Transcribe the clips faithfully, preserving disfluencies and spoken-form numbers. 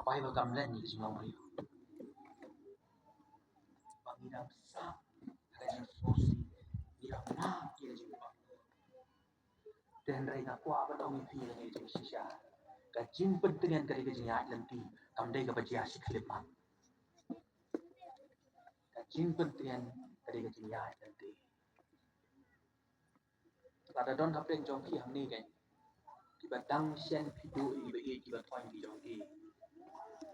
Bible kam len ïa ka jinglong briew. Ba ngi dang sah ha ka jingsngewsih, ngi dang mad ïa ka jingpang. Te hynrei nga kwah ban ong ïa phi la ka jingshisha, ka jingpyntngen ka dei ka jingïaid lynti, kam dei kaba jia shi khyllipmat. Ka jingpyntngen ka dei ka jingïaid lynti. Lada don hapdeng jong phi hangne keiñ kiba dang shen phi duh ïa kiba ïeit kiba thoiñ ki jong ki,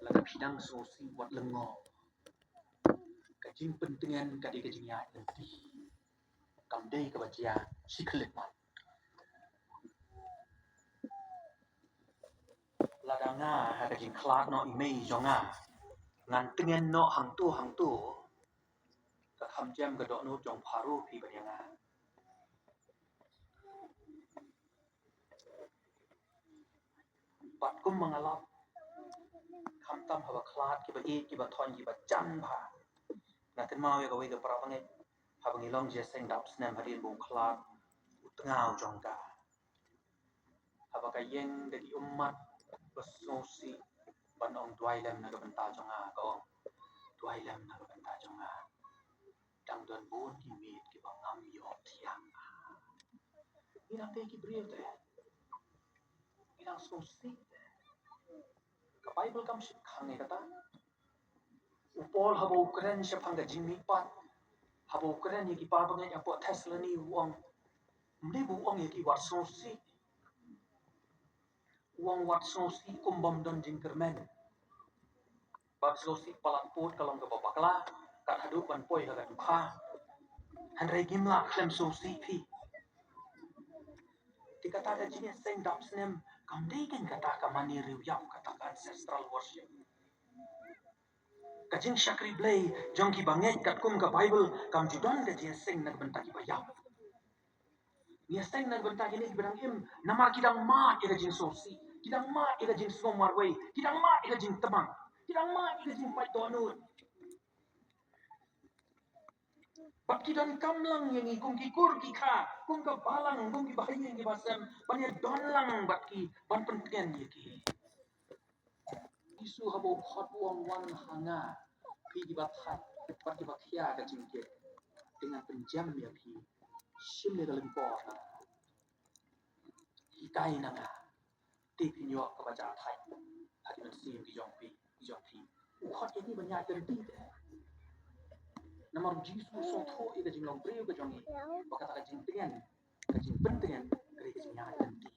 lada phi dang sngewsih, wat lyngngoh. Ka jingpyntngen ka dei ka jingïaid lynti, kam dei kaba jia shi khyllipmat. Lada nga ha ka jingkhlad noh i mei jong nga, ngan tngen noh hangto hangto, ka kham jem ka dohnud jong Pharaoh phi ban ïa nga. Bad kum ma nga lap, khamtam haba khlad kiba ïeit kiba thoiñ kiba jan bha. Nga kynmaw ïa kawei ka para bangeit haba ngi long jingïaseng dap snem hadien ba u khlad u tnga u jong ka. Haba ka ïeng da ki ummat ba sngewsih ban ong, duwai lem na ka bynta jong nga, ka ong, duwai lem na ka bynta jong nga. Dang don bun ki miet kiba ngam ïoh thiah. Ngi dang dei ki briew te, ngi dang sngewsih te. Ka Bible kam shym khang ïa kata. U Paul haba u kren shaphang ka jingmihpat, haba u kren ïa ki para bangeit hapoh Thessaloni, u ong, ym dei ba u ong ïa ki wat sngewsih. U ong wat sngewsih kum bym don jingkyrmen. Wat sngewsih palat pud ka long kaba bakla, kat haduh ban poi ha ka dukha. Hynrei ngim lah khlem sngewsih phi. Te kata ka jingïaseng dap snem kam dei keiñ kata ka mane riewïap, kata ka ancestral worship. Ka jingshakri Blei jong kiba ngeit katkum ka Bible kam ju don ka jingïaseng na ka bynta kiba ïap. Ngi ïaseng na ka bynta kine kiba dang im namar ki dang mad ïa ka jingsngewsih, ki dang mad ïa ka jingsngew marwei, ki dang mad ïa ka jingtbang, ki dang mad ïa ka jingpait dohnud. Bad ki donkam lang ïa ngi kum ki kur ki kha, kum ka balang, kum kiba ha ïing kiba sem, ban ïadon lang bad ki, ban pyntngen ïa ki. Jisu haba u khot u ong, wan ha nga phi kiba thait bad kiba khia ka jingkit, te ngan pynjem ïa phi. Shim ïa ka lyngkor na nga, hikai na nga, te phin ïoh kaba jia thait ha ki mynsiem ki jong phi, ki jong phi. U khot ïa ngi ban ïaid lynti te. Namar u Jisu u sngewthuh ïa ka jinglong briew ka jong ngi, ba kata ka jingtngen, ka jingpyntngen ka dei ka jingïaid lynti.